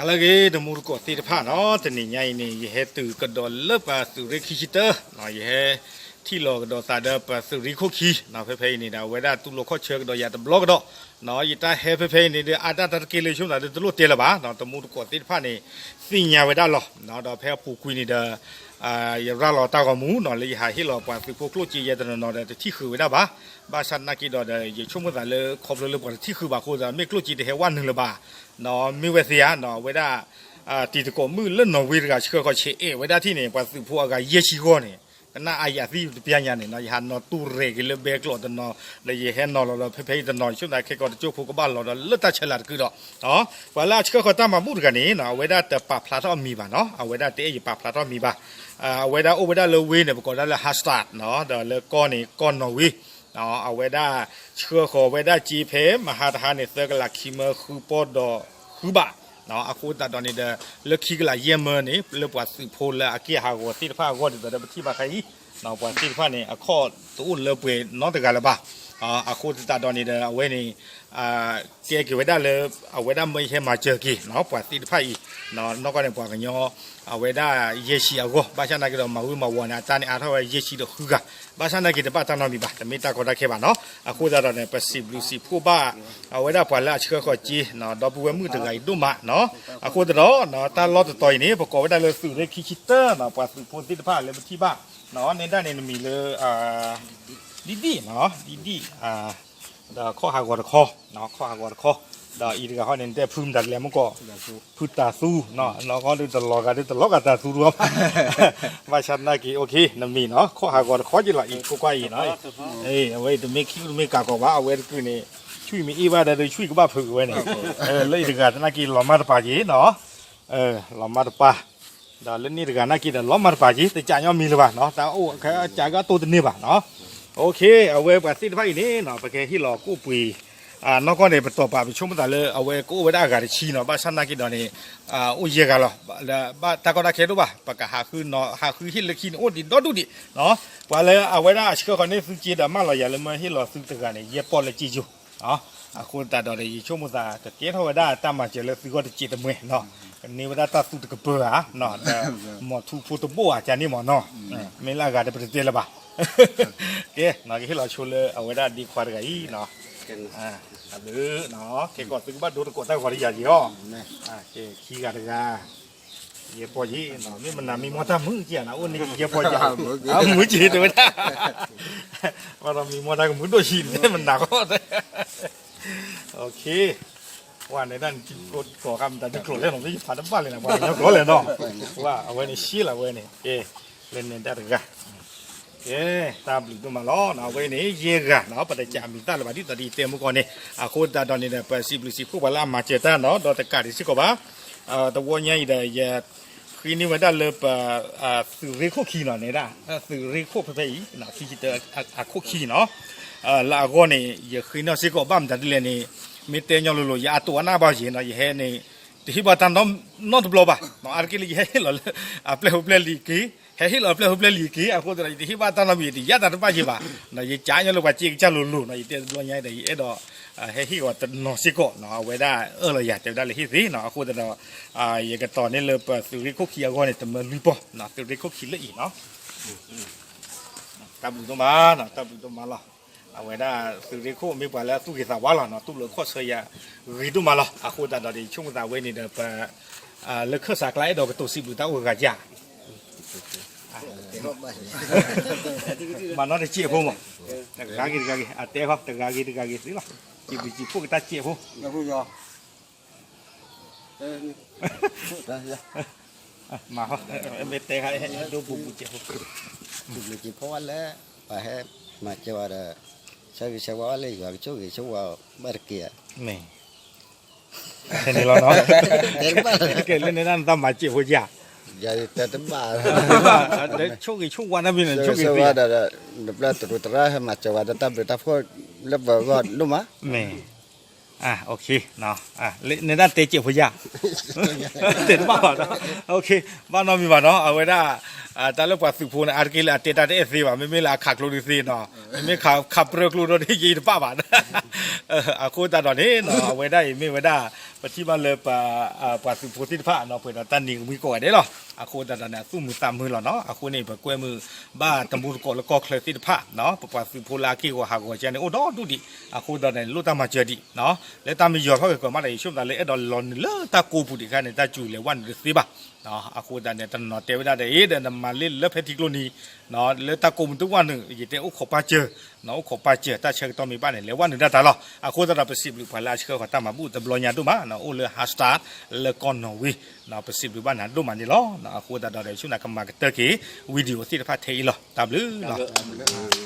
ဟါလၢအဂ့ၤ တမူတကိးသ့ၣ်တဖၣ်နီၤ, တနံၤညါအံၤန့ၣ် ယဟဲတုၤကဒီးလၢပသုးရ့ၣ်ခံဆံတၢနီၤ, ယဟဲထံၣ်လီၤကဒီးသးဒီးပသုးရ့ၣ်ခိၣ်ခံနီၤ, ဖဲဖဲအံၤန့ၣ်ဒီး အဝဲဒၣ်တူၢ်လိာ်ခီၣ်ဆၢကဒီးယၤတဘျီကဒီးနီၤ, ယတၢ်ဟဲဖဲဖဲအံၤန့ၣ်ဒီး အါတၢ်တၢ်တက့ၢ်လၢဆိကမိၣ်သးဒီးတလိၣ်တဲလၢၤဘၣ်နီၤ, တမူတကိးသ့ၣ်တဖၣ်န့ၣ် သ့ၣ်ညါဝဲဒၣ်လီၤနီၤ, ဒီးဖဲအပူၤကွံာ်န့ၣ်ဒီး ယရၤလီၤတၢ်ဂီၤမူနီၤ, လၢယဟးဟ့ၣ်လီၤပှၤသုးဖိကျိၣ်စ့ယဲတနီၤနီၤဒီး တထံၣ်ဃုာ်ဝဲဒၣ်ဘၣ်, ဘၣ်ဆၣ်သနာ်က့ဒီး ယဆိကမိၣ်သးလၢခီဖျိလၢပှၤတထံၣ်ဃုာ်ဘၣ်အဃိသတး မ့ၢ်ကျိၣ်စ့တဟဲဝဲနုာ်လၢၤဘၣ်နီၤ, မ့ၢ်ဝဲသ့ဧါနီၤ, အဝဲဒၣ် တံၤသကိးမုၣ်လၢနီၣ်ဝ့တဂၤဆှၢဃီၤဆဲးအဲၣ်ဝဲဒၣ်ထံၣ်န့ၣ် ပှၤသုးဖိအဂၤယဲၢ်ဆံဂီၢ်န့ၣ် ကနၣ်အါယၤသံတပျၢ်ညါန့ၣ်နီၤ, ယဟးနီၤတူၢ်ရဲၣ်က့ၤလၢဘဲကျိးတနီၤ ဒီးယဟဲနီၤလီၤဒီး ဖဲဖဲအံၤတနီၤ ယဆိကမိၣ်သးခဲကီးတကၠိဖိကဘၣ်လီၤဒီးလၢတၢ်ဆဲးလၤတကုာ်ဒီး ပှၤလၢအဆှၢဃီၤတၢ်မၤဘူၣ်တဂၤန့ၣ်နီၤ, အဝဲဒၣ်တပာ်ဖျါထီၣ်အမံၤဘၣ်နီၤ, အဝဲဒၣ်တအဲၣ်ယပာ်ဖျါထီၣ်မံၤဘၣ်, အဝဲဒၣ်အိၣ်ဝဲဒၣ်လၢဝ့ၢ်န့ၣ် ပကိးဒၣ်လၢ Hallstatt နီၤ, ဒီးလၢကီၢ်န့ၣ် ကီၢ်နီၣ်ဝ့, အဝဲဒၣ်ဆှၢဃီၤဝဲဒၣ်စ့ဖဲမဟါတဟါန့ၣ် သၢကလးခံမၢဃုပီၢ်ဒီးဃုဘး, အဃိသတးဒီးန့ၣ်ဒီး လၢခံကလးယဲၢ်မၢန့ၣ် လၢပှၤသုးဖိလၢအက့ၢ်ဟးဂီၤသ့ၣ်တဖၣ်အဂီၢ်ဒ်သိးဒီးပထံၣ်ဘၣ်ခဲအံၤ, ပှၤသ့ၣ်တဖၣ်န့ၣ် အခီၣ်တအိၣ်လၢပှဲၤနီတဂၤလၢၤဘၣ်, အဃိသတးဒီးန့ၣ်ဒီး အဝဲန့ၣ် ကဲက့ၤဝဲဒၣ်လၢ အဝဲဒၣ်မၢယဟဲမၤစၢၤက့ၤနီၤ ပှၤသ့ၣ်တဖၣ်အံၤ, နီၢ်ကီၢ်န့ၣ် ပှၤကညီ အဝဲဒၣ်ယဲၢ်ဆံအဂီၢ်, ဘၣ်ဆၣ်သနာ်က့ဒီး မၤဝံၤမၤဝီၤန့ၣ် အတၢ်န့ၣ်အါထီၣ်ဝဲယဲၢ်ဆံဒီးဃုဂၤ, ဘၣ်ဆၣ်သနာ်က့တဘၣ်တၢ်နီတမံၤဘၣ်, တမ့ၢ်တၢ်ကီတၢ်ခဲဘၣ်နီၤ, အဃိသတးဒီးန့ၣ် ပစံးဘျုးစံးဖှိၣ်ဘၣ် အဝဲဒၣ်ပှၤလၢအဆှၢဃီၤစ့နီၤ ဒီပုၢ်ဝဲၢ်မုၣ်တဂၤအံၤဒိၣ်မးနီၤ, အဃိသတးဒီး တၢ်လီၢ်တတီၤအံၤန့ၣ် ပကိးဝဲဒၣ်လၢသုးရ့ၣ်ခံဆံတၢနီၤ, ပှၤသုးဖိသ့ၣ်တဖၣ်လၢပထံၣ်ဘၣ်နီၤ, နဲဒၣ်န့ၣ်နမံၤလၢ ဒံၣ်ဒံၣ်နီၤ, ဒံၣ်ဒံၣ် ဒီးခီၣ်ဟးဂီၤတခီ, ခီၣ်ဟးဂီၤတခီ, ဒီးအံၤတဂၤဃီန့ၣ် နတဲဖုမတၤလဲၣ်မ့ၢ်ကီး, ဖုတၤသူ, နီၢ်ကီၢ်ဒုးတလီၤဂာ်ဒုးတလီၤဂာ်တၤသူတဂီၢ်, ဘၣ်ဆၣ်သနာ်က့ နမ့ၢ်နီၤ ခီၣ်ဟးဂီၤတခီက့ၤလီၤ အံၤကိးကွၢ်အံၤနီၤ, အဝဲအံၤတမ့ၢ်ခံဂုၢ်တမ့ၢ်ကးကီးဘၣ် အဝဲတကုာ်န့ၣ် ဆွံၣ်မ့ၢ်အ့ၣ်ဘၣ်ဒီး ဆွံၣ်ကဘၣ်ဖုးက့ၤဝဲန့ၣ်, လၢအံၤတဂၤသနာ်က့လီၤမၢ်တပၤက့ၤနီၤ, လီၤမၢ်တပၤ ဒီးလၢန့ၣ်တဂၤနာ်က့ဒီး လီၤမၢ်တပၤက့ၤ တကးညီမံၤလၢၤဘၣ်နီၤ, တၢ်အိၣ်ခဲကးကးတိၢ်တန့ၢ်ဘၣ်နီၤ, အဝဲပှၤသ့ၣ်တဖၣ်အံၤန့ၣ်နီၤ ပကဟ့ၣ်လီၤကိၣ်ပှ့ၤ နီၢ်ကီၢ်န့ၣ် ပတီၢ်ပာ်ပဆိကမိၣ်သးလၢ အဝဲကအိၣ်ဝဲဒၣ်အဂၤတဆံနီၤ, ဘၣ်ဆၣ်သနာ်က့ဒီးန့ၣ် အိၣ်ယဲၢ်ဂၤလီၤ, ဘၣ်တၢ်ကီတၢ်ခဲတအိၣ်ဘၣ်, ပကဟးဃုနီၤ ဟးဃုဟ့ၣ်လၢခံန့ၣ် အိၣ်ဒံးဒီဒူၣ်ဒံးနီၤ, ပှၤလၢအဝဲဒၣ်အဆှၢဃီၤန့ၢ်သုစ့ဒီး မၢလီၤယၤလၢမၢဟ့ၣ်လီၤသုတဂၤန့ၣ် ယဲၢ်ပီၢ်လၢစ့ယိၤ အဃိသတးဒီး ယဆိကမိၣ်သး ကကဲထီၣ်ဝဲဒၣ်တၢ်မၤစၢၤလၢသုဂီၢ်တစဲးတမှဲၤနီၤ, ကန့ၢ်ဝဲဒၣ်တၢ်သူတကပၢၤဧါ, ဒီးမီၤထူဖိတဘိၣ်ဧါ ကန့ၣ်မ့ၢ်နီၤ, မ့ၢ်လၢအဂၤဒီးပတတဲလၢၤဘၣ်, ကဲ ကဟ့ၣ်လီၤဆိလၢအဝဲဒၣ်ဒ့ခွါတဂၤအံၤနီၤ, အဘျုးနီၤ, ခဲကီးသုကဘၣ်ဒိတကိးတၢ်ဂီၤတယၤက့ၤအီၤ, ခံဂၤတဂၤ ယဲၢ်ပီၢ်က့ၤ, မ့ၢ်မနၤမံမီၢ်တၢ်မုာ်က့ၤဧါနီၤ, အိၣ်န့ၢ်က့ၤယဲၢ်ပီၢ်က့ၤ, မုာ်က့ၤတဲဝဲဒၣ်, ဘၣ်ဒီးမံမီၢ်တၢ်ကမုာ်ဒိၣ်ဆံးန့ၣ် မနၤဃီ, ဝဲန့ၣ်ဒၣ်နကိးဃာ်မတၤ နကျိာ်လဲၣ်နီၤ ယဖးတဘၣ်လဲၣ်နီၤ ပှၤကညီကျိာ်လဲၣ်နီၤ, ဝဲအဝဲန့ၣ်ရှဲလီၤဝဲန့ၣ်, ကဲ လၢန့ၣ်ဒၣ်တဂၤ ကဲ တၢ်ဘျုးဒိၣ်မးလီၤနီၤ, အဝဲန့ၣ် ယဲၢ်ဂၤနီၤ ပတကးမံၤသၣ်လၢၤဘၣ် ဒ်သိးဒ်ယတဲမုၢ်ကီၢ်န့ၣ်, အဃိသတးဒီးန့ၣ်ဒီး ပစံးဘျုးစံးဖှိၣ်ပှၤလၢအမၤစၢၤတၢ်နီၤ, ဒီးတကးဒံးစ့ၢ်ကီးဘၣ်, တဝီညါအံၤဒီး ယဃ့န့ၢ်ဝဲဒၣ်လၢပ သုးရ့ၣ်ခိၣ်ခံနီၤ န့ၣ်ဒၣ် သုးရ့ၣ်ခိၣ်ဖဲဖဲအံၤ ခံဆံတၢ အခိၣ်ခံနီၤ, လၢအဂီၢ်န့ၣ် ယဃ့န့ၢ်စ့ၢ်ကီးဘၣ်မတၤဒ်လဲၣ်န့ၣ်, မ့ၢ်တဲညီလိၤလိၤ ယအတိၢ်အနၢ်ဘၣ်ယ့ၤနီၤ, ယဟဲန့ၣ် တဟ့ၣ်ဘၣ်တၢ်နီတဘျီဘၣ်, အါတက့ၢ်လၢယဟဲဟ့ၣ်လီၤလၢ အပျဲၢ်ဟူပျဲၢ်လံၤက့ၤ, ဟဲဟ့ၣ်လီၤအပျဲၢ်ဟူပျဲၢ်လံၤက့ၤ, အဃိသတးဒီး ယတဟ့ၣ်ဘၣ်တၢ်နီတမံၤ ယတယာ်တၢ်တဘၣ်ယ့ၤဘၣ်, ယကးညီလၢပှၤစ့ကစၢ်လိၤလိၤနီၤ, ယတဲတဘျီညါဒီး ယအဲၣ်ဒိး ဟဲဟ့ၣ်ဂီၤတနီၤစ့ၢ်ကီးနီၤ, အဝဲဒၣ်အၢၣ်လီၤယၤတဲဝဲဒၣ်လၢဟ့ၣ်သ့နီၤ, အဃိသတးဒီး ယကတီၤန့ၢ်လၢပသုးရ့ၣ်ခိၣ်ခံအဂီၢ်န့ၣ် တမၢလွံၢ်ပီၢ်နီၤ, သုးရ့ၣ်ခိၣ်ခံလၢအံၤနီၤ, တၢ်ဘျုးဒိၣ်မးနီၤ, တၢ်ဘျုးဒိၣ်မးလီၤ. အဝဲဒၣ်သုးရ့ၣ်ခိၣ်မ့ၢ်ပှၤလၢအသူၣ်ဂ့ၤသးဝါလီၤနီၤ, တူၢ်လိာ်ခီၣ်ဆၢယၤဂ့ၤဒိၣ်မးလီၤ. အဃိသတးဒီး ယဆိကမိၣ်သးဝဲန့ၣ်ဒီး ပ လၢခၢၣ်စးကျါအဲၣ်ဒိးကတိၤစံးဘျုးတၢ်အိၣ်ဂၤဧါ, မၤနီတစဲးဖိမး, တဂၤဂ့ၤတဂၤဂ့ၤ, အတဲဃီ တဂၤဂ့ၤတဂၤဂ့ၤသ့လီၤ, စံးဘျုးစံးဖှိၣ်ကတၢ်စဲးဖိ မၤဃီ, မ့ၢ်တဲဃီ ဒိပူၤပူၤစဲးဖိ, စံးဘျုးစံးဖှိၣ်ဝဲလၢ ပှၤဟဲမၤစၢၤဝဲဒီး ဆၢဂ့ၤဆၢဝါဝဲလၢယွၤကဆိၣ်ဂ့ၤဆိၣ်ဝါဘၣ်တက့ၢ်ဧါ, မ့ၢ် ဖဲန့ၣ်လီၤနီၤ, ကဲလၢန့ၣ်ဒၣ်နတၢ်မၤစဲးဖိဧါ, ယတဲတဘၣ်, ဆိၣ်ဂ့ၤဆိၣ်ဝါတၢ်မ့ၢ်န့ၣ် ဆိၣ်ဂ့ၤဆိၣ်ဝါဒီး နပျဲၢ်တရူးတရၢ်ဟဲမၤစၢၤဝဲဒီးတၢ်ဘျုးတၢ်ဖှိၣ်လၢပဂီၢ်ဒိၣ်မး, မ့ၢ် န့ၣ်ဒၣ်တဲစဲးဖိဧါ, တဲတဘၣ်ဘၣ်, ဘၣ်နီတမံၤဘၣ်နီၤ, အဝဲဒၣ် တၢ်လၢပှၤသုးဖိန့ၣ် အါတက့ၢ်လၢအတဲတၢ်တအဲၣ်သ့ဘၣ်, မ့မ့ၢ်လၢအခးကျိဒုးသ့နီၤ, မ့မ့ၢ်ခးပြၢကျိဒီးယံာ်တပၣ်ဘၣ်. အဃိသတးဒီးန့ၣ် အဝဲဒၣ်အံၤမ့ၢ်ဝဲဒၣ် ပထံၣ်ဘၣ်လၢ ပှၤသုးဖိသ့ၣ်တဖၣ် ပှဲၤဒီးတၢ်နံၤကမှံကိးဂၤဒဲးလီၤ. အဃိသတးဒီးန့ၣ် အသူၣ်မုာ်သးမုာ်လီၤနီၤ. အဃိန့ၣ် ပကွဲမုာ်ဘၣ်တမူတကိးလၢကီၢ်ချၢသ့ၣ်တဖၣ် ပပှၤသုးဖိလၢအက့ၢ်ဂီၤဟးဂီၤကန့ၣ် အိၣ်ဒီဒူၣ်ဒံး. အဃိသတးန့ၣ် လိၣ်တၢ်မၤစၢၤဒံး လၢတၢ်မ့ၢ်ယီၤထီၣ်က့ၤကီးမးဒီး ယဆိကမိၣ်သးလၢအဲၣ်ဒိးလီၤနုာ်လၢတၢ်ကိးပူၤဒံးအခါန့ၣ် တၢ်စူၤလဲၤဝဲနုာ်တသ့ဘၣ်. အဃိသတးန့ၣ် တနီၤနီၤတဲဝဲဒၣ်ဒီး အ့ဒီးနမၤလ့လၢဖဲထံကျိနံၤ လၢတၢ်ကိးမုၢ်တဝၢ်နုာ် ယတဲအိၣ်ခိးပၢ်စၢၤ, အိၣ်ခိးပၢ်စၢၤ တၢ်ဆၢကတီၢ်မ့ၢ်ဘၣ်န့ၣ် လဲၤဝဲနုာ်ဒၣ်တၢ်လီၤ. အဃိသတးဒီး ပစံးဘျုးပှၤလၢအဆှၢဃီၤတၢ်မၤဘူၣ်တဘျီညါဒိၣ်မး အိၣ်လၢ hashtag လၢကီၢ်နီၣ်ဝ့ ပစံးဘျုးဘၣ်နၤဒိၣ်မးန့ၣ်လီၤ. အဃိသတးဒီး ယဆိကမိၣ်ကမၤကတၢၢ်က့ၤ video သ့ၣ်တဖၣ်ထဲအံၤလီၤ. တၢ်ဘျုးလီၤ.